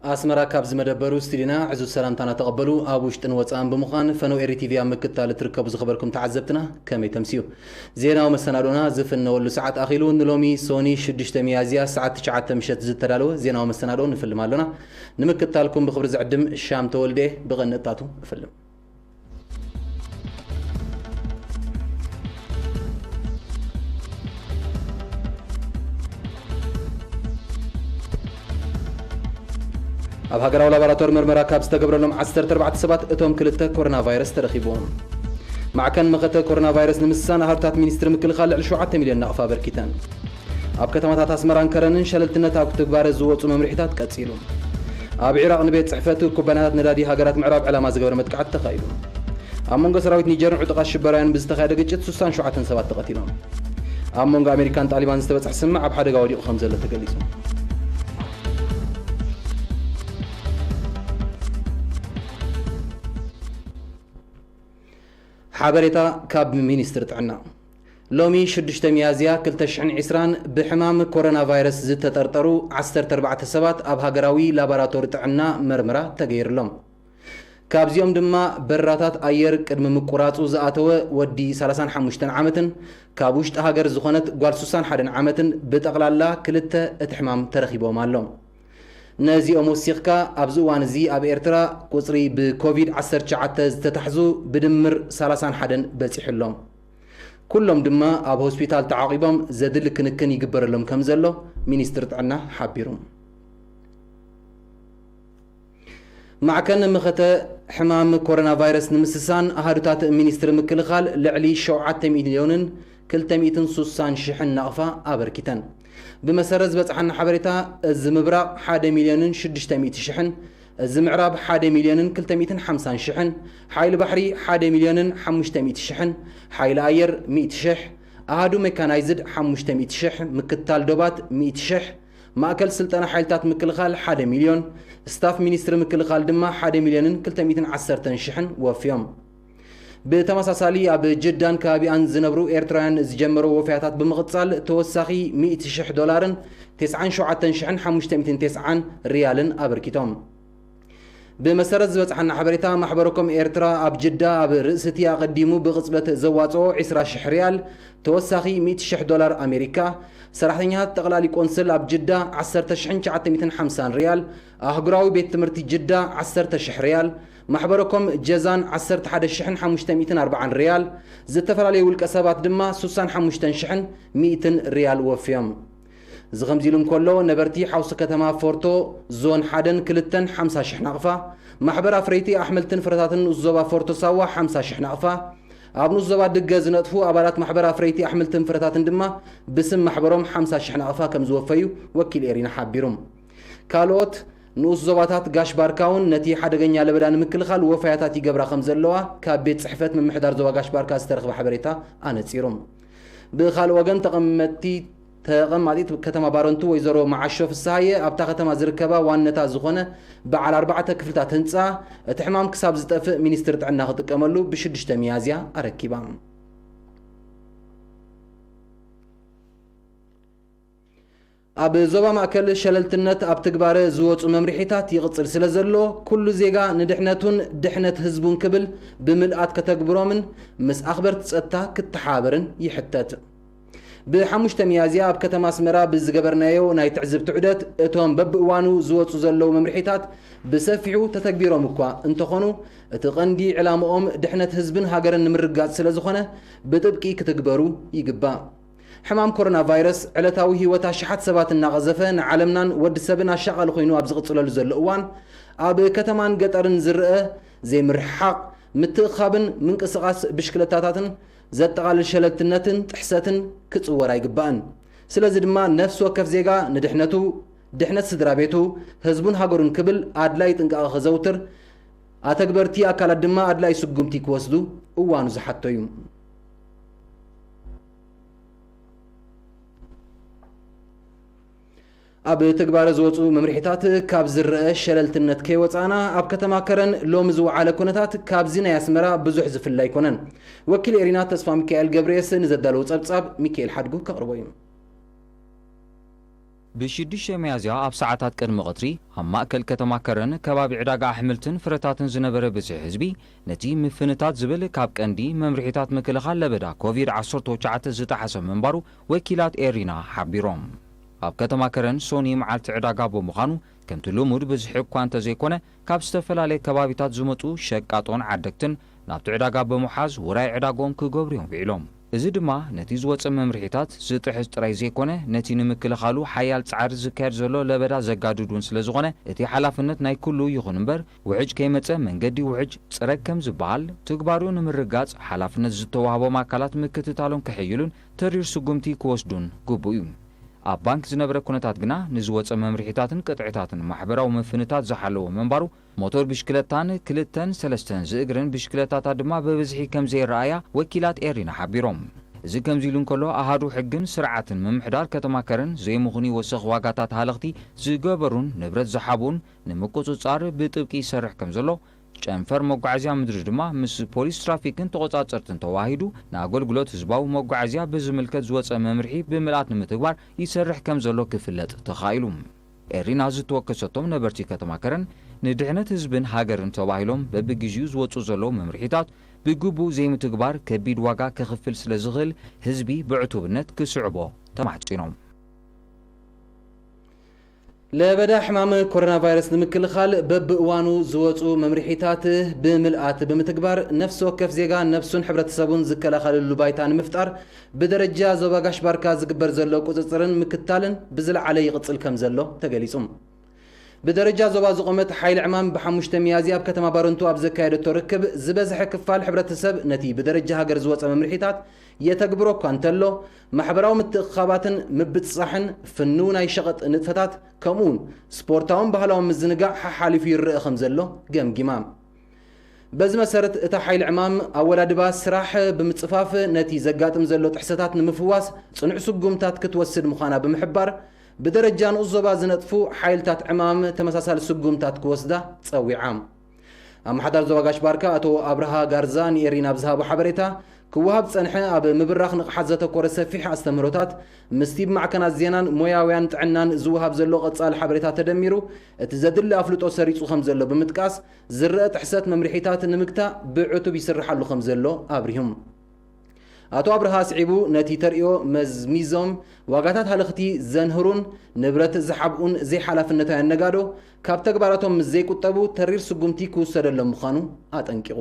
ኣስመራ፣ ካብ ዝመደበሩ ስቱዲዮና ዕዙዝ ሰላምታና ተቐበሉ። ኣብ ውሽጥን ወጻእን ብምዃን ፈነው ኤሪ ቲቪ ኣብ ምክትታል እትርከቡ ዝኸበርኩም ተዓዘብትና፣ ከመይ ተምስዩ? ዜናዊ መሰናዶና ዝፍነወሉ ሰዓት ኣኺሉ። ንሎሚ ሶኒ ሽዱሽተ ሚያዝያ ሰዓት ትሽዓተ ምሸት ዝተዳለወ ዜናዊ መሰናዶ ንፍልም ኣሎና። ንምክትታልኩም ብኽብሪ ዝዕድም ሻም ተወልደ፣ ብቐንጥታቱ እፍልም። ኣብ ሃገራዊ ላቦራቶሪ መርመራ ካብ ዝተገብረሎም ዓሰርተ ኣርባዕተ ሰባት እቶም ክልተ ኮሮና ቫይረስ ተረኺብዎም። ማዕከን መኸተ ኮሮና ቫይረስ ንምስሳን ኣሃዱታት ሚኒስትሪ ምክልኻል ልዕሊ ሸውዓተ ሚልዮን ናቕፋ ኣበርኪተን። ኣብ ከተማታት ኣስመራን ከረንን ሸለልትነት ኣብ ትግባረ ዝወጹ መምርሒታት ቀጺሉ። ኣብ ዒራቕ ንቤት ጽሕፈት ኩባንያታት ነዳዲ ሃገራት ምዕራብ ዕላማ ዝገበረ መጥቃዕቲ ተኻይዱ። ኣብ መንጎ ሰራዊት ኒጀርን ዕጡቓት ሽበራውያን ብዝተኻየደ ግጭት ሱሳን ሸውዓተን ሰባት ተቐቲሎም። ኣብ መንጎ ኣሜሪካን ጣሊባን ዝተበጽሐ ስምምዕ ኣብ ሓደጋ ወዲቑ ከም ዘሎ ተገሊጹ። ሓበሬታ ካብ ሚኒስትሪ ጥዕና። ሎሚ ሽዱሽተ ሚያዝያ ክልተ ሽሕን ዕስራን ብሕማም ኮሮና ቫይረስ ዝተጠርጠሩ ዓሰርተ ኣርባዕተ ሰባት ኣብ ሃገራዊ ላቦራቶሪ ጥዕና መርመራ ተገይርሎም። ካብዚኦም ድማ በረራታት ኣየር ቅድሚ ምቁራጹ ዝኣተወ ወዲ ሰላሳን ሓሙሽተን ዓመትን ካብ ውሽጢ ሃገር ዝኾነት ጓል ሱሳን ሓደን ዓመትን ብጠቕላላ ክልተ እቲ ሕማም ተረኺቦም ኣሎ። ነዚኦም ወሲኽካ ኣብዚ እዋን እዚ ኣብ ኤርትራ ቁጽሪ ብኮቪድ ዓሰርተ ትሽዓተ ዝተታሕዙ ብድምር ሰላሳን ሓደን በጺሑ ኣሎ። ኩሎም ድማ ኣብ ሆስፒታል ተዓቂቦም ዘድሊ ክንክን ይግበረሎም ከም ዘሎ ሚኒስትሪ ጥዕና ሓቢሩ። ማዕከን መኸተ ሕማም ኮሮና ቫይረስ ንምስሳን ኣሃዱታት ሚኒስትሪ ምክልኻል ልዕሊ ሸውዓተ ሚልዮንን ክልተ ሚእትን ሱሳን ሽሕን ናቕፋ ኣበርኪተን። ብመሰረት ዝበጽሓና ሓበሬታ፣ እዚ ምብራቕ ሓደ ሚልዮንን ሽዱሽተ ሚእቲ ሽሕን፣ እዚ ምዕራብ ሓደ ሚልዮንን ክልተ ሚእትን ሓምሳን ሽሕን፣ ሓይሊ ባሕሪ ሓደ ሚልዮንን ሓሙሽተ ሚእቲ ሽሕን፣ ሓይሊ ኣየር ሚእቲ ሽሕ፣ ኣሃዱ ሜካናይዝድ ሓሙሽተ ሚእቲ ሽሕ፣ ምክትታል ዶባት ሚእቲ ሽሕ፣ ማእከል ስልጠና ሓይልታት ምክልኻል ሓደ ሚልዮን፣ ስታፍ ሚኒስትሪ ምክልኻል ድማ ሓደ ሚልዮንን ክልተ ሚእትን ዓሰርተን ሽሕን ወፍዮም። ብተመሳሳሊ ኣብ ጅዳን ከባቢኣን ዝነብሩ ኤርትራውያን ዝጀመሮ ወፍያታት ብምቕጻል ተወሳኺ ሚእቲ ሽሕ ዶላርን ተስዓን ሸውዓተን ሽሕን ሓሙሽተ ሚእትን ተስዓን ሪያልን ኣበርኪቶም። ብመሰረት ዝበጽሓና ሓበሬታ፣ ማሕበረኮም ኤርትራ ኣብ ጅዳ ኣብ ርእሲ እቲ ኣቐዲሙ ብቕጽበት ዘዋጽኦ ዕስራ ሽሕ ሪያል፣ ተወሳኺ ሚእቲ ሽሕ ዶላር ኣሜሪካ፣ ሰራሕተኛታት ጠቕላሊ ቆንስል ኣብ ጅዳ ዓሰርተ ሽሕን ትሽዓተ ሚእትን ሓምሳን ሪያል፣ ኣህጉራዊ ቤት ትምህርቲ ጅዳ ዓሰርተ ሽሕ ሪያል፣ ማሕበረኮም ጀዛን ዓሰርተ ሓደ ሽሕን ሓሙሽተ ሚእትን ኣርባዓን ሪያል፣ ዝተፈላለዩ ውልቀ ሰባት ድማ ሱሳን ሓሙሽተን ሽሕን ሚእትን ሪያል ወፍዮም። እዚ ከምዚ ኢሉ እንከሎ፣ ነበርቲ ሓውሲ ከተማ ፎርቶ ዞን ሓደን ክልተን ሓምሳ ሽሕ ናቕፋ፣ ማሕበር ኣፍረይቲ ኣሕምልትን ፍረታትን ንኡስ ዞባ ፎርቶ ሳዋ ሓምሳ ሽሕ ናቕፋ፣ ኣብ ንኡስ ዞባ ድገ ዝነጥፉ ኣባላት ማሕበር ኣፍረይቲ ኣሕምልትን ፍረታትን ድማ ብስም ማሕበሮም ሓምሳ ሽሕ ናቕፋ ከም ዝወፈዩ ወኪል ኤሪና ሓቢሩ። ካልኦት ንኡስ ዞባታት ጋሽ ባርካ እውን ነቲ ሓደገኛ ለበዳ ንምክልኻል ወፈያታት ይገብራ ከም ዘለዋ ካብ ቤት ጽሕፈት ምምሕዳር ዞባ ጋሽ ባርካ ዝተረኽበ ሓበሬታ ኣነጺሩ። ብኻልእ ወገን፣ ተቐመጥቲ ተቐማጢት ከተማ ባረንቱ ወይዘሮ መዓሾ ፍስሃየ፣ ኣብታ ከተማ ዝርከባ ዋነታት ዝኾነ በዓል ኣርባዕተ ክፍልታት ህንፃ፣ እቲ ሕማም ክሳብ ዝጠፍእ ሚኒስትሪ ጥዕና ክጥቀመሉ ብሽዱሽተ ሚያዝያ ኣረኪባ። ኣብ ዞባ ማእከል ሸለልትነት ኣብ ትግባረ ዝወፁ መምርሒታት ይቕፅል ስለ ዘሎ፣ ኩሉ ዜጋ ንድሕነቱን ድሕነት ህዝቡን ክብል ብምልኣት ከተግብሮምን ምስ ኣኽበርቲ ጸጥታ ክተሓባበርን ይሕተት። ብሓሙሽተ ሚያዝያ ኣብ ከተማ ኣስመራ ብዝገበርናዮ ናይ ትዕዝብቲ ዑደት፣ እቶም በብእዋኑ ዝወፁ ዘለዉ መምርሒታት ብሰፊሑ ተተግቢሮም እኳ እንተኾኑ፣ እቲ ቀንዲ ዕላምኦም ድሕነት ህዝብን ሃገርን ንምርግጋጽ ስለ ዝኾነ፣ ብጥብቂ ክትግበሩ ይግባእ። ሕማም ኮሮና ቫይረስ ዕለታዊ ህይወት ኣሽሓት ሰባት እናቐዘፈ፣ ንዓለምናን ወዲ ሰብን ኣሻቓሊ ኮይኑ ኣብ ዝቕጽለሉ ዘሎ እዋን፣ ኣብ ከተማን ገጠርን ዝረአ ዘይምርሕሓቕ፣ ምትእኽኻብን ምንቅስቓስ ብሽክለታታትን ዘጠቓልል ሸለልትነትን ጥሕሰትን ክጽወር ኣይግባእን። ስለዚ ድማ ነፍሲ ወከፍ ዜጋ ንድሕነቱ፣ ድሕነት ስድራ ቤቱ፣ ህዝቡን ሃገሩን ክብል ኣድላይ ጥንቃቐ ከዘውትር፣ ኣተግበርቲ ኣካላት ድማ ኣድላይ ስጉምቲ ክወስዱ እዋኑ ዝሓቶ እዩ። ኣብ ተግባረ ዝወፁ መምርሒታት ካብ ዝረአ ሸለልትነት ከይወፃእና፣ ኣብ ከተማ ከረን ሎሚ ዝወዓለ ኩነታት ካብዚ ናይ ኣስመራ ብዙሕ ዝፍለ ኣይኮነን። ወኪል ኤሪና ተስፋ ሚካኤል ገብረየስ ንዘዳለዎ ጸብጻብ ሚካኤል ሓድጉ ከቕርቦ እዩ። ብሽዱሽተ ሚያዝያ ኣብ ሰዓታት ቅድሚ ቀትሪ ኣብ ማእከል ከተማ ከረን ከባቢ ዕዳጋ ኣሕምልትን ፍረታትን ዝነበረ ብዝሒ ህዝቢ ነቲ ምፍንታት ዝብል ካብ ቀንዲ መምርሒታት ምክልኻል ለበዳ ኮቪድ ዓሰርተ ትሽዓተ ዝጠሓሰ ምንባሩ ወኪላት ኤሪና ሓቢሮም። ኣብ ከተማ ከረን ሶኒ መዓልቲ ዕዳጋ ብምዃኑ ከምቲ ልሙድ ብዝሒ እኳ እንተዘይኮነ ካብ ዝተፈላለየ ከባቢታት ዝመጹ ሸቃጦን ዓደግትን ናብቲ ዕዳጋ ብምሓዝ ውራይ ዕዳጎም ክገብሩ እዮም ውዒሎም። እዚ ድማ ነቲ ዝወጸ መምርሒታት ዝጥሕስ ጥራይ ዘይኮነ ነቲ ንምክልኻሉ ሓያል ጻዕሪ ዝካየድ ዘሎ ለበዳ ዘጋድድ እውን ስለ ዝኾነ እቲ ሓላፍነት ናይ ኩሉ ይኹን እምበር ውሕጅ ከይመጸ መንገዲ ውሕጅ ጽረግ ከም ዝበሃል ትግባሩ ንምርጋጽ ሓላፍነት ዝተዋህቦም ኣካላት ምክትታሎም ከሕይሉን ተሪር ስጉምቲ ክወስዱን ግቡእ እዩ። ኣብ ባንክ ዝነበረ ኩነታት ግና ንዝወጸ መምርሒታትን ቅጥዕታትን ማሕበራዊ ምፍንታት ዝሓለወ ምንባሩ ሞቶር ብሽክለታን ክልተን ሰለስተን ዝእግርን ብሽክለታታት ድማ ብብዝሒ ከም ዘይረኣያ ወኪላት ኤሪና ሓቢሮም። እዚ ከምዚ ኢሉ እንከሎ ኣሃዱ ሕግን ስርዓትን ምምሕዳር ከተማ ከረን ዘይምኹን ይወሰኽ ዋጋታት ሃለኽቲ ዝገበሩን ንብረት ዝሓቡን ንምቁጽጻር ብጥብቂ ይሰርሕ ከም ዘሎ ጨንፈር መጓዓዝያ ምድሪ ድማ ምስ ፖሊስ ትራፊክን ተቆጻጸርትን ተዋሂዱ ንኣገልግሎት ህዝባዊ መጓዓዝያ ብዝምልከት ዝወጸ መምርሒ ብምልኣት ንምትግባር ይሰርሕ ከም ዘሎ ክፍለጥ ተኻኢሉ። ኤሪና ዝተወከሰቶም ነበርቲ ከተማ ከረን ንድሕነት ህዝብን ሃገርን ተባሂሎም በብግዜኡ ዝወጹ ዘለዉ መምርሒታት ብግቡእ ዘይምትግባር ከቢድ ዋጋ ከኽፍል ስለ ዝኽእል ህዝቢ ብዕቱብነት ክስዕቦ ተማሕጺኖም። ለበዳ ሕማም ኮሮና ቫይረስ ንምክልኻል በብእዋኑ ዝወፁ መምርሒታት ብምልኣት ብምትግባር ነፍሲ ወከፍ ዜጋ ነፍሱን ሕብረተሰቡን ዝከላኸለሉ ባይታ ንምፍጣር ብደረጃ ዞባ ጋሽ ባርካ ዝግበር ዘሎ ቁፅፅርን ምክትታልን ብዝለዓለ ይቕፅል ከም ዘሎ ተገሊፁ። ብደረጃ ዞባ ዝቖመት ሓይሊ ዕማም ብሓሙሽተ ሚያዝያ ኣብ ከተማ ባረንቱ ኣብ ዘካየደቶ ርክብ ዝበዝሐ ክፋል ሕብረተሰብ ነቲ ብደረጃ ሃገር ዝወፀ መምርሒታት የተግብሮ እኳ እንተሎ፣ ማሕበራዊ ምትእኽኻባትን ምብጽጻሕን፣ ፍኑው ናይ ሸቐጥ ንጥፈታት፣ ከምኡውን ስፖርታውን ባህላውን ምዝንጋዕ ሓሓሊፉ ይረአ ከም ዘሎ ገምጊማ። በዚ መሰረት፣ እታ ሓይሊ ዕማም ኣወዳድባ ስራሕ ብምጽፋፍ፣ ነቲ ዘጋጥም ዘሎ ጥሕሰታት ንምፍዋስ ጽኑዕ ስጉምታት ክትወስድ ምዃና ብምሕባር፣ ብደረጃ ንኡስ ዞባ ዝነጥፉ ሓይልታት ዕማም ተመሳሳሊ ስጉምታት ክወስዳ ጸዊዓ። ኣመሓዳሪ ዞባ ጋሽ ባርካ ኣቶ ኣብርሃ ጋርዛ ንኤሪና ኣብ ዝሃቦ ሓበሬታ፣ ክወሃብ ዝጸንሐ ኣብ ምብራኽ ንቕሓት ዘተኮረ ሰፊሕ ኣስተምህሮታት ምስቲ ብማዕከናት ዜናን ሞያውያን ጥዕናን ዝወሃብ ዘሎ ቀጻሊ ሓበሬታ ተደሚሩ፣ እቲ ዘድሊ ኣፍልጦ ሰሪጹ ከም ዘሎ ብምጥቃስ፣ ዝረአ ጥሕሰት መምርሒታት ንምግታእ ብዕቱብ ይስርሓሉ ከም ዘሎ ኣብሪሁ። ኣቶ ኣብርሃ ኣስዒቡ፣ ነቲ ተርእዮ መዝሚዞም ዋጋታት ሃለኽቲ ዘንህሩን ንብረት ዝሓብኡን ዘይሓላፍነታውያን ነጋዶ፣ ካብ ተግባራቶም ምስ ዘይቁጠቡ፣ ተሪር ስጉምቲ ክውሰደሎም ምዃኑ ኣጠንቂቑ።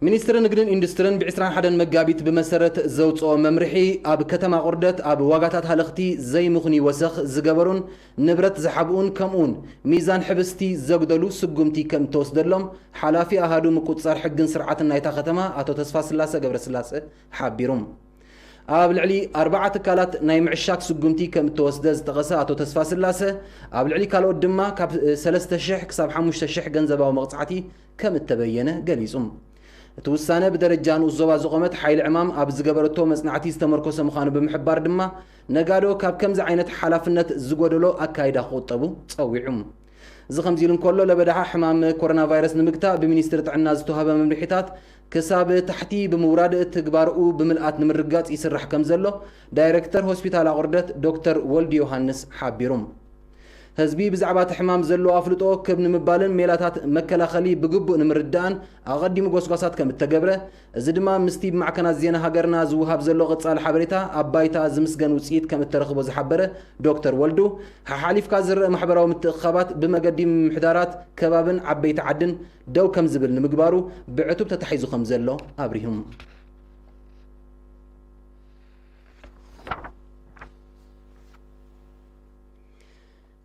ሚኒስትሪ ንግድን ኢንዱስትሪን ብ ዕስራን ሓደን መጋቢት ብመሰረት ዘውፅኦ መምርሒ፣ ኣብ ከተማ ቁርደት ኣብ ዋጋታት ሃለኽቲ ዘይምኽኑይ ወሰኽ ዝገበሩን ንብረት ዝሓብኡን ከምኡውን ሚዛን ሕብስቲ ዘጉደሉ ስጉምቲ ከም እተወስደሎም ሓላፊ ኣሃዱ ምቁፅፃር ሕግን ስርዓትን ናይታ ከተማ ኣቶ ተስፋስላሰ ገብረስላሰ ሓቢሩ። ኣብ ልዕሊ ኣርባዓ ትካላት ናይ ምዕሻግ ስጉምቲ ከም እተወስደ ዝጠቐሰ ኣቶ ተስፋስላሰ፣ ኣብ ልዕሊ ካልኦት ድማ ካብ ሰለስተ ሽሕ ክሳብ ሓሙሽተ ሽሕ ገንዘባዊ መቕፃዕቲ ከም እተበየነ ገሊጹ። እቲ ውሳነ ብደረጃ ንኡስ ዞባ ዝቖመት ሓይሊ ዕማም ኣብ ዝገበረቶ መጽናዕቲ ዝተመርኮሰ ምዃኑ ብምሕባር ድማ፣ ነጋዶ ካብ ከምዚ ዓይነት ሓላፍነት ዝጎደሎ ኣካይዳ ክቑጠቡ ጸዊዑ። እዚ ከምዚ ኢሉ እንከሎ፣ ለበዳ ሕማም ኮሮና ቫይረስ ንምግታእ ብሚኒስትሪ ጥዕና ዝተዋህበ መምርሒታት ክሳብ ታሕቲ ብምውራድ ትግባርኡ ብምልኣት ንምርግጋጽ ይስራሕ ከም ዘሎ ዳይሬክተር ሆስፒታል ኣቑርደት ዶክተር ወልዱ ዮሃንስ ሓቢሩ። ህዝቢ ብዛዕባ እቲ ሕማም ዘለዎ ኣፍልጦ ክብ ንምባልን ሜላታት መከላኸሊ ብግቡእ ንምርዳእን ኣቐዲሙ ጎስጓሳት ከም እተገብረ፣ እዚ ድማ ምስቲ ብማዕከናት ዜና ሃገርና ዝወሃብ ዘሎ ቀጻሊ ሓበሬታ ኣብ ባይታ ዝምስገን ውጽኢት ከም እተረኽቦ ዝሓበረ ዶክተር ወልዱ፣ ሓሓሊፍካ ዝረአ ማሕበራዊ ምትእኽኻባት ብመገዲ ምምሕዳራት ከባብን ዓበይቲ ዓድን ደው ከም ዝብል ንምግባሩ ብዕቱብ ተታሒዙ ከም ዘሎ ኣብሪሁ።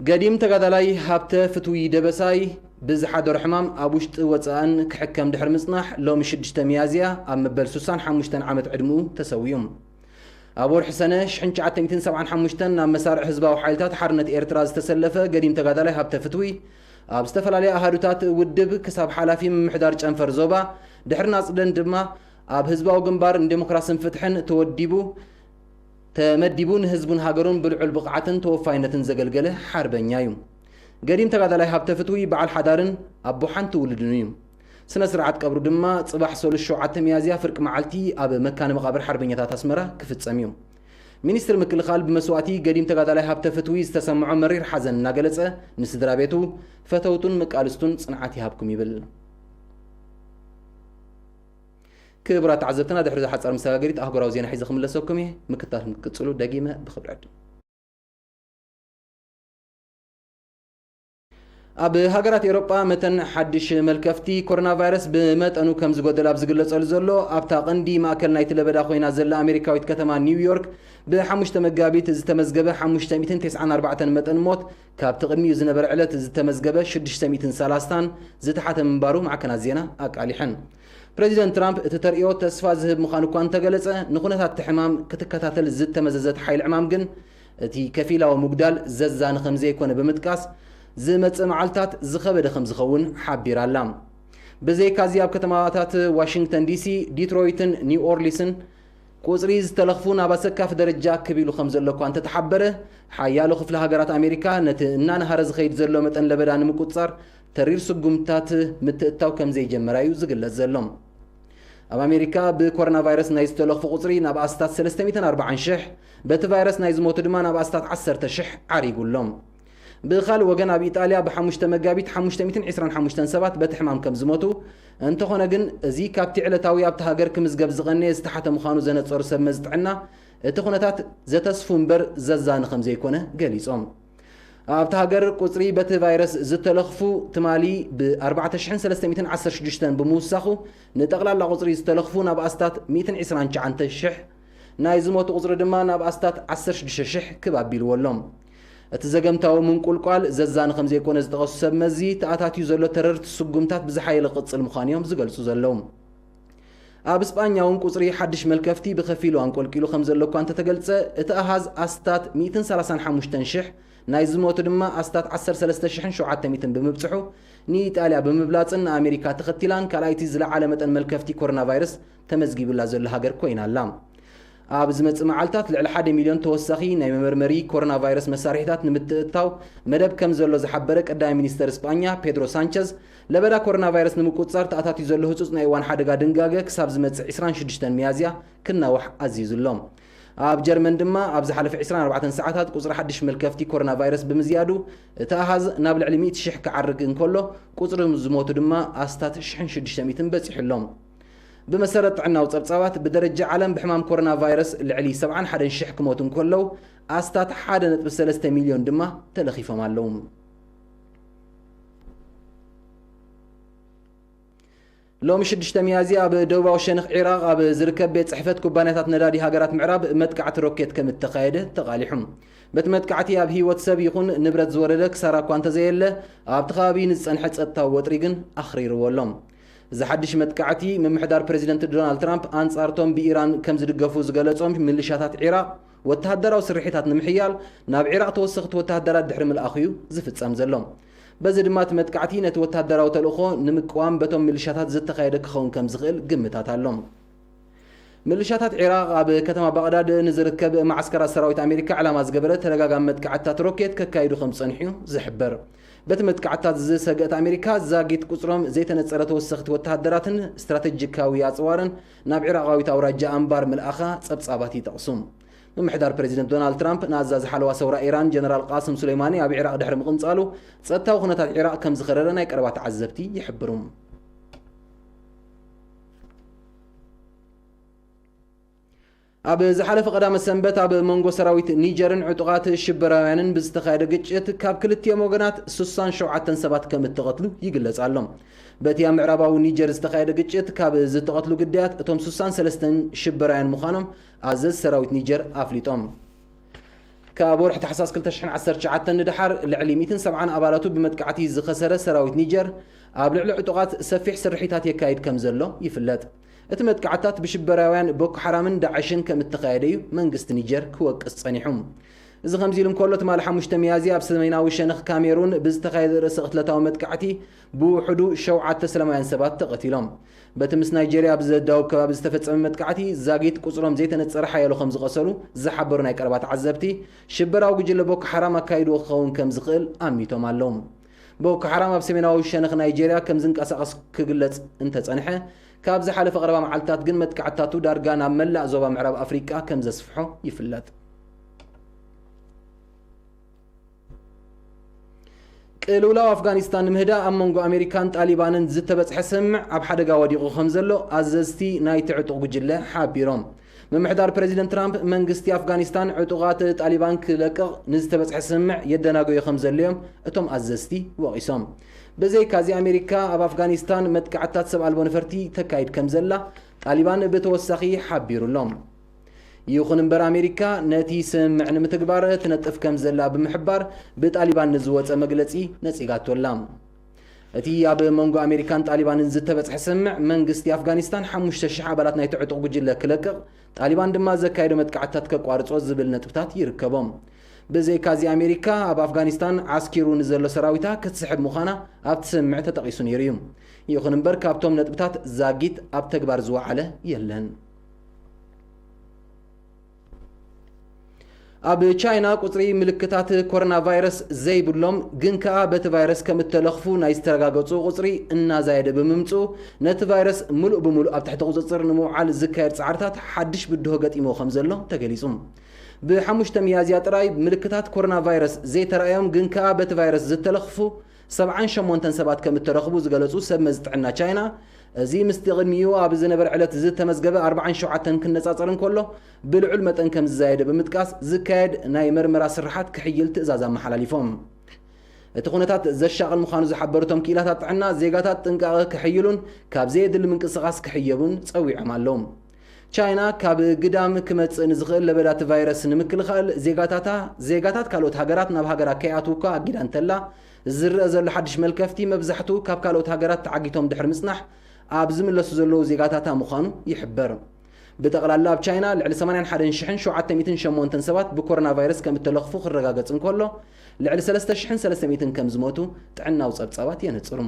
ገዲም ተጋዳላይ ሃብተ ፍትዊ ደበሳይ ብዝሓደሮ ሕማም ኣብ ውሽጢ ወጻእን ክሕከም ድሕሪ ምጽናሕ፣ ሎሚ ሽዱሽተ ሚያዝያ ኣብ መበል ሱሳን ሓሙሽተን ዓመት ዕድመኡ ተሰዊኡ። ኣብ ወርሒ ሰነ ሽሕን ትሽዓተ ሚእትን ሰብዓን ሓሙሽተን ናብ መሳርዕ ህዝባዊ ሓይልታት ሓርነት ኤርትራ ዝተሰለፈ ገዲም ተጋዳላይ ሃብተ ፍትዊ፣ ኣብ ዝተፈላለያ ኣሃዱታት ውድብ ክሳብ ሓላፊ ምምሕዳር ጨንፈር ዞባ፣ ድሕሪ ናጽደን ድማ ኣብ ህዝባዊ ግንባር ንዴሞክራስን ፍትሕን ተወዲቡ፣ ተመዲቡ ንህዝቡን ሃገሩን ብልዑል ብቕዓትን ተወፋይነትን ዘገልገለ ሓርበኛ እዩ። ገዲም ተጋዳላይ ሃብተ ፍትዊ በዓል ሓዳርን ኣቦ ሓንቲ ውሉድን እዩ። ስነ ስርዓት ቀብሩ ድማ ጽባሕ ሰሉስ ሸውዓተ ሚያዝያ ፍርቂ መዓልቲ ኣብ መካነ መቓብር ሓርበኛታት ኣስመራ ክፍጸም እዩ። ሚኒስትር ምክልኻል ብመስዋእቲ ገዲም ተጋዳላይ ሃብተ ፍትዊ ዝተሰምዖ መሪር ሓዘን እናገለጸ፣ ንስድራ ቤቱ፣ ፈተውቱን መቃልስቱን ጽንዓት ይሃብኩም ይብል። ክቡራት ተዓዘብትና፣ ድሕሪ እዛ ሓጻር መሰጋገሪት ኣህጉራዊ ዜና ሒዘ ክምለሰኩም እየ። ምክታትኩም ክትቅጽሉ ደጊመ ብኽብሪ ዕድም። ኣብ ሃገራት ኤውሮጳ መተን ሓድሽ መልከፍቲ ኮሮና ቫይረስ ብመጠኑ ከም ዝጎደል ኣብ ዝግለጸሉ ዘሎ፣ ኣብታ ቀንዲ ማእከል ናይቲ ለበዳ ኮይና ዘላ ኣሜሪካዊት ከተማ ኒውዮርክ፣ ብ5 መጋቢት ዝተመዝገበ ሓሙሽተ ሚእትን ተስዓን ኣርባዕተን መጠን ሞት፣ ካብቲ ቅድሚኡ ዝነበረ ዕለት ዝተመዝገበ ሽዱሽተ ሚእትን ሰላሳን ዝተሓተ ምንባሩ ማዕከናት ዜና ኣቃሊሐን። ፕረዚደንት ትራምፕ እቲ ተርእዮ ተስፋ ዝህብ ምዃኑ እኳ እንተገለጸ፣ ንኹነታት እቲ ሕማም ክትከታተል ዝተመዘዘት ሓይሊ ዕማም ግን፣ እቲ ከፊላዊ ምጉዳል ዘዛኒ ከም ዘይኮነ ብምጥቃስ፣ ዝመጽእ መዓልታት ዝኸበደ ከም ዝኸውን ሓቢራ ኣላ። ብዘይካዚ፣ ኣብ ከተማታት ዋሽንግተን ዲሲ፣ ዲትሮይትን ኒው ኦርሊስን ቁጽሪ ዝተለኽፉ ናብ ኣሰካፊ ደረጃ ክብ ኢሉ ከም ዘሎ እኳ እንተተሓበረ፣ ሓያሎ ክፍለ ሃገራት ኣሜሪካ ነቲ እናነሃረ ዝኸይድ ዘሎ መጠን ለበዳ ንምቁጽጻር ተሪር ስጉምትታት ምትእትታው ከም ዘይጀመራ እዩ ዝግለጽ ዘሎ። ኣብ ኣሜሪካ ብኮሮና ቫይረስ ናይ ዝተለኽፉ ቁጽሪ ናብ ኣስታት ሰለስተ ሚእትን ኣርባዓን ሽሕ፣ በቲ ቫይረስ ናይ ዝሞቱ ድማ ናብ ኣስታት ዓሰርተ ሽሕ ዓሪጉ ኣሎ። ብኻልእ ወገን፣ ኣብ ኢጣልያ ብ5 መጋቢት ሓሙሽተ ሚእትን ዕስራን ሓሙሽተን ሰባት በቲ ሕማም ከም ዝሞቱ፣ እንተኾነ ግን፣ እዚ ካብቲ ዕለታዊ ኣብቲ ሃገር ክምዝገብ ዝቐነየ ዝተሓተ ምዃኑ ዘነጸሩ ሰብ መዚ ጥዕና፣ እቲ ኩነታት ዘተስፉ እምበር ዘዛኒ ከም ዘይኮነ ገሊጾም። ኣብቲ ሃገር ቁጽሪ በቲ ቫይረስ ዝተለኽፉ ትማሊ ብ ኣርባዕተ ሽሕን ሰለስተ ሚእትን ዓሰርተ ሽዱሽተን ብምውሳኹ፣ ንጠቕላላ ቁጽሪ ዝተለኽፉ ናብ ኣስታት ሚእትን ዕስራን ትሽዓተ ሽሕ፣ ናይ ዝሞቱ ቁጽሪ ድማ ናብ ኣስታት ዓሰርተ ሽዱሽተ ሽሕ ክብ ኣቢልዎ ኣሎ። እቲ ዘገምታዊ ምንቁልቋል ዘዛኒ ከም ዘይኮነ ዝጠቐሱ ሰብ መዚ፣ ተኣታትዩ ዘሎ ተረርቲ ስጉምታት ብዝሓየለ ክቕጽል ምዃኑ እዮም ዝገልጹ ዘለዉ። ኣብ ስጳኛ እውን ቁጽሪ ሓድሽ መልከፍቲ ብኸፊሉ ኣንቆልቂሉ ከም ዘሎ እኳ እንተተገልጸ፣ እቲ ኣሃዝ ኣስታት ሚእትን ሰላሳን ሓሙሽተን ሽሕ፣ ናይ ዝሞቱ ድማ ኣስታት ዓሰርተ ሰለስተ ሽሕን ሸውዓተ ሚእትን ብምብጽሑ፣ ንኢጣልያ ብምብላጽን ንኣሜሪካ ተኸቲላን ካልኣይቲ ዝለዓለ መጠን መልከፍቲ ኮሮና ቫይረስ ተመዝጊቡላ ዘሎ ሃገር ኮይና ኣላ። ኣብ ዝመጽእ መዓልታት ልዕሊ ሓደ ሚልዮን ተወሳኺ ናይ መመርመሪ ኮሮና ቫይረስ መሳርሒታት ንምትእትታው መደብ ከም ዘሎ ዝሓበረ ቀዳማይ ሚኒስተር ስጳኛ ፔድሮ ሳንቸዝ፣ ለበዳ ኮሮና ቫይረስ ንምቁጽጻር ተኣታትዩ ዘሎ ህጹጽ ናይ እዋን ሓደጋ ድንጋገ ክሳብ ዝመጽእ ዕስራን ሽዱሽተን ሚያዝያ ክናዋሕ ኣዚዙ ኣሎ። ኣብ ጀርመን ድማ ኣብ ዝሓለፈ ዕስራን ኣርባዕተን ሰዓታት ቁጽሪ ሓድሽ መልከፍቲ ኮሮና ቫይረስ ብምዝያዱ፣ እቲ ኣሃዝ ናብ ልዕሊ ሚእቲ ሽሕ ክዓርግ እንከሎ፣ ቁጽሪ ዝሞቱ ድማ ኣስታት ሽሕን ሽዱሽተ ሚእትን በጺሑ ኣሎ። ብመሰረት ጥዕናዊ ጸብጻባት፣ ብደረጃ ዓለም ብሕማም ኮሮና ቫይረስ ልዕሊ ሰብዓን ሓደን ሽሕ ክሞቱ እንከለዉ፣ ኣስታት ሓደ ነጥቢ ሰለስተ ሚልዮን ድማ ተለኺፎም ኣለዉ። ሎሚ ሽዱሽተ ሚያዝያ ኣብ ደቡባዊ ሸነኽ ዒራቕ ኣብ ዝርከብ ቤት ጽሕፈት ኩባንያታት ነዳዲ ሃገራት ምዕራብ መጥቃዕቲ ሮኬት ከም እተኻየደ ተቓሊሑ። በቲ መጥቃዕቲ ኣብ ህይወት ሰብ ይኹን ንብረት ዝወረደ ክሳራ እኳ እንተዘየለ፣ ኣብቲ ከባቢ ንዝጸንሐ ጸጥታዊ ወጥሪ ግን ኣኽሪርዎ ኣሎ። እዚ ሓድሽ መጥቃዕቲ፣ ምምሕዳር ፕረዚደንት ዶናልድ ትራምፕ ኣንጻርቶም ብኢራን ከም ዝድገፉ ዝገለጾም ሚሊሻታት ዒራቕ፣ ወተሃደራዊ ስርሒታት ንምሕያል ናብ ዒራቕ ተወሰኽቲ ወተሃደራት ድሕሪ ምልኣኹ እዩ ዝፍጸም ዘሎ። በዚ ድማ እቲ መጥቃዕቲ ነቲ ወተሃደራዊ ተልእኾ ንምቅዋም በቶም ሚሊሻታት ዝተኻየደ ክኸውን ከም ዝኽእል ግምታት ኣሎ። ሚሊሻታት ዒራቕ ኣብ ከተማ ባቕዳድ ንዝርከብ መዓስከራት ሰራዊት ኣሜሪካ ዕላማ ዝገበረ ተደጋጋሚ መጥቃዕትታት ሮኬት ከካይዱ ከም ዝጸንሑ እዩ ዝሕበር። በቲ መጥቃዕትታት ዝሰግአት ኣሜሪካ፣ ዛጊት ቁጽሮም ዘይተነጸረ ተወሰኽቲ ወተሃደራትን ስትራተጂካዊ ኣጽዋርን ናብ ዒራቓዊት ኣውራጃ ኣንባር ምልኣኻ ጸብጻባት ይጠቕሱ። ምምሕዳር ፕረዚደንት ዶናልድ ትራምፕ ንኣዛዚ ሓለዋ ሰውራ ኢራን ጀነራል ቃስም ሱሌማኒ ኣብ ዒራቕ ድሕሪ ምቕንጻሉ፣ ጸጥታዊ ኩነታት ዒራቕ ከም ዝኸረረ ናይ ቀረባ ተዓዘብቲ ይሕብሩ። ኣብ ዝሓለፈ ቀዳመ ሰንበት ኣብ መንጎ ሰራዊት ኒጀርን ዕጡቓት ሽበራውያንን ብዝተኻየደ ግጭት ካብ ክልቲኦም ወገናት ስሳን ሸውዓተን ሰባት ከም እተቐትሉ ይግለጽ ኣሎ። በቲ ኣብ ምዕራባዊ ኒጀር ዝተኻየደ ግጭት ካብ ዝተቐትሉ ግዳያት እቶም ስሳን ሰለስተን ሽበራውያን ምዃኖም ኣዘዝ ሰራዊት ኒጀር ኣፍሊጦም። ካብ ወርሒ ታሕሳስ ክልተ ሽሕን ዓሰርተ ትሽዓተን ንደሓር ልዕሊ ሚእትን ሰብዓን ኣባላቱ ብመጥቃዕቲ ዝኸሰረ ሰራዊት ኒጀር፣ ኣብ ልዕሊ ዕጡቓት ሰፊሕ ስርሒታት የካይድ ከም ዘሎ ይፍለጥ። እቲ መጥቃዕትታት ብሽበራውያን ቦኮ ሓራምን ዳዕሽን ከም እተኻየደ እዩ መንግስቲ ኒጀር ክወቅስ ጸኒሑ። እዚ ከምዚ ኢሉ እንከሎ፣ ትማሊ ሓሙሽተ ሚያዝያ ኣብ ሰሜናዊ ሸነኽ ካሜሩን ብዝተኻየደ ርእሰ ቅትለታዊ መጥቃዕቲ ብውሕዱ ሸውዓተ ሰላማውያን ሰባት ተቐቲሎም። በቲ ምስ ናይጄርያ ኣብ ዘዳውብ ከባቢ ዝተፈጸመ መጥቃዕቲ፣ ዛጊት ቁጽሮም ዘይተነጸረ ሓያሎ ከም ዝቐሰሉ ዝሓበሩ ናይ ቀረባ ተዓዘብቲ፣ ሽበራዊ ጉጅለ ቦኮ ሓራም ኣካይድዎ ክኸውን ከም ዝኽእል ኣሚቶም ኣለዉ። ቦኮ ሓራም ኣብ ሰሜናዊ ሸነኽ ናይጄርያ ከም ዝንቀሳቐስ ክግለጽ እንተጸንሐ፣ ካብ ዝሓለፈ ቀረባ መዓልታት ግን መጥቃዕትታቱ ዳርጋ ናብ መላእ ዞባ ምዕራብ ኣፍሪቃ ከም ዘስፍሖ ይፍለጥ። ቅልውላው ኣፍጋኒስታን ንምህዳእ ኣብ መንጎ ኣሜሪካን ጣሊባንን ዝተበጽሐ ስምምዕ ኣብ ሓደጋ ወዲቑ ከም ዘሎ ኣዘዝቲ ናይቲ ዕጡቕ ጉጅለ ሓቢሮም። ምምሕዳር ፕረዚደንት ትራምፕ መንግስቲ ኣፍጋኒስታን ዕጡቓት ጣሊባን ክለቅቕ ንዝተበጽሐ ስምምዕ የደናጎዮ ከም ዘሎ'ዮም እቶም ኣዘዝቲ ወቒሶም። ብዘይካዚ ኣሜሪካ ኣብ ኣፍጋኒስታን መጥቃዕትታት ሰብ ኣልቦ ነፈርቲ ተካይድ ከም ዘላ ጣሊባን ብተወሳኺ ሓቢሩ ኣሎ። ይኹን እምበር ኣሜሪካ ነቲ ስምምዕ ንምትግባር ትነጥፍ ከም ዘላ ብምሕባር ብጣሊባን ንዝወጸ መግለጺ ነጺጋቶ ኣላ። እቲ ኣብ መንጎ ኣሜሪካን ጣሊባንን ዝተበጽሐ ስምምዕ መንግስቲ ኣፍጋኒስታን ሓሙሽተ ሽሕ ኣባላት ናይቲ ዕጡቕ ጉጅለ ክለቅቕ፣ ጣሊባን ድማ ዘካየዶ መጥቃዕትታት ከቋርጾ ዝብል ነጥብታት ይርከቦም። ብዘይካዚ ኣሜሪካ ኣብ ኣፍጋኒስታን ዓስኪሩ ንዘሎ ሰራዊታ ክትስሕብ ምዃና ኣብቲ ስምምዕ ተጠቒሱ ነይሩ እዩ። ይኹን እምበር ካብቶም ነጥብታት ዛጊት ኣብ ተግባር ዝወዓለ የለን። ኣብ ቻይና ቁጽሪ ምልክታት ኮሮና ቫይረስ ዘይብሎም ግን ከኣ በቲ ቫይረስ ከም እተለኽፉ ናይ ዝተረጋገጹ ቁጽሪ እናዛየደ ብምምጽኡ፣ ነቲ ቫይረስ ምሉእ ብምሉእ ኣብ ትሕቲ ቁጽጽር ንምውዓል ዝካየድ ጻዕርታት ሓድሽ ብድሆ ገጢምዎ ከም ዘሎ ተገሊጹ። ብ5 ሚያዝያ ጥራይ ምልክታት ኮሮና ቫይረስ ዘይተራእዮም ግን ከኣ በቲ ቫይረስ ዝተለኽፉ ሰብዓን ሸሞንተን ሰባት ከም እተረኽቡ ዝገለጹ ሰብ መዚ ጥዕና ቻይና፣ እዚ ምስቲ ቅድሚኡ ኣብ ዝነበረ ዕለት ዝተመዝገበ ኣርባዓን ሸውዓተን ክነጻጸር እንከሎ፣ ብልዑል መጠን ከም ዝዛየደ ብምጥቃስ፣ ዝካየድ ናይ መርመራ ስርሓት ክሕይል ትእዛዝ ኣመሓላሊፎም። እቲ ኩነታት ዘሻቕል ምዃኑ ዝሓበሩ እቶም ክኢላታት ጥዕና፣ ዜጋታት ጥንቃቐ ክሕይሉን ካብ ዘየድሊ ምንቅስቓስ ክሕየቡን ጸዊዖም ኣለዉ። ቻይና ካብ ግዳም ክመጽእ ንዝኽእል ለበዳ እቲ ቫይረስ ንምክልኻል ዜጋታታ፣ ዜጋታት ካልኦት ሃገራት ናብ ሃገራ ከይኣትዉ እኳ ኣጊዳ እንተላ፣ ዝረአ ዘሎ ሓድሽ መልከፍቲ መብዛሕትኡ ካብ ካልኦት ሃገራት ተዓጊቶም ድሕሪ ምጽናሕ ኣብ ዝምለሱ ዘለዉ ዜጋታታ ምዃኑ ይሕበር። ብጠቕላላ ኣብ ቻይና ልዕሊ ሰማንያን ሓደን ሽሕን ሸውዓተ ሚእትን ሸሞንተን ሰባት ብኮሮና ቫይረስ ከም እተለኽፉ ክረጋገጽ እንከሎ፣ ልዕሊ ሰለስተ ሽሕን ሰለስተ ሚእትን ከም ዝሞቱ ጥዕናዊ ጸብጻባት የነጽሩ።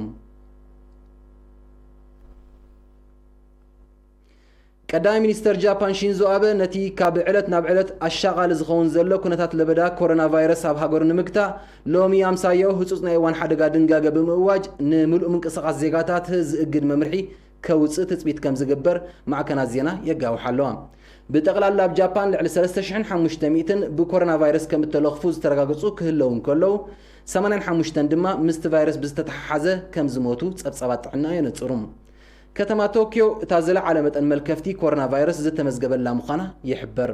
ቀዳማይ ሚኒስተር ጃፓን ሺንዞ ኣበ ነቲ ካብ ዕለት ናብ ዕለት ኣሻቓሊ ዝኸውን ዘሎ ኩነታት ለበዳ ኮሮና ቫይረስ ኣብ ሃገሩ ንምግታእ ሎሚ ኣምሳዮ ህጹጽ ናይ እዋን ሓደጋ ድንጋገ ብምእዋጅ ንምሉእ ምንቅስቓስ ዜጋታት ዝእግድ መምርሒ ከውጽእ ትጽቢት ከም ዝግበር ማዕከናት ዜና የጋውሓ ኣለዋ። ብጠቕላላ ኣብ ጃፓን ልዕሊ ሰለስተ ሽሕን ሓሙሽተ ሚእትን ብኮሮና ቫይረስ ከም እተለኽፉ ዝተረጋገጹ ክህለዉ እንከለዉ፣ ሰማንያን ሓሙሽተን ድማ ምስቲ ቫይረስ ብዝተተሓሓዘ ከም ዝሞቱ ጸብጻባት ጥዕና የነጽሩ። ከተማ ቶክዮ እታ ዝለዓለ መጠን መልከፍቲ ኮሮና ቫይረስ ዝተመዝገበላ ምዃና ይሕበር።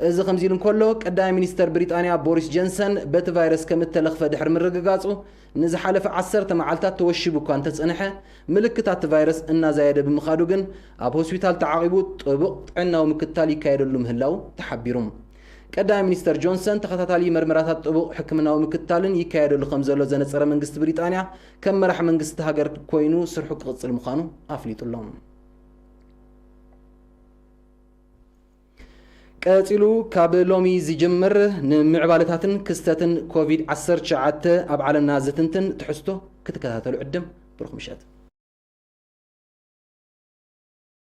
እዚ ከምዚ ኢሉ እንከሎ፣ ቀዳማይ ሚኒስተር ብሪጣንያ ቦሪስ ጆንሰን በቲ ቫይረስ ከም እተለኽፈ ድሕሪ ምርግጋጹ፣ ንዝሓለፈ ዓሰርተ መዓልታት ተወሺቡ እኳ እንተጸንሐ፣ ምልክታት እቲ ቫይረስ እናዛየደ ብምኻዱ ግን፣ ኣብ ሆስፒታል ተዓቒቡ ጥቡቕ ጥዕናዊ ምክትታል ይካየደሉ ምህላዉ ተሓቢሩ። ቀዳማይ ሚኒስተር ጆንሰን ተኸታታሊ መርመራታት ጥቡቕ ሕክምናዊ ምክትታልን ይካየደሉ ከም ዘሎ ዘነጸረ መንግስቲ ብሪጣንያ፣ ከም መራሕ መንግስቲ ሃገር ኮይኑ ስርሑ ክቕጽል ምዃኑ ኣፍሊጡ ኣሎ። ቀጺሉ ካብ ሎሚ ዝጅምር ንምዕባለታትን ክስተትን ኮቪድ ዓሰርተ ትሽዓተ ኣብ ዓለምና ዝትንትን ትሕዝቶ ክትከታተሉ ዕድም። ብሩኽ ምሸት።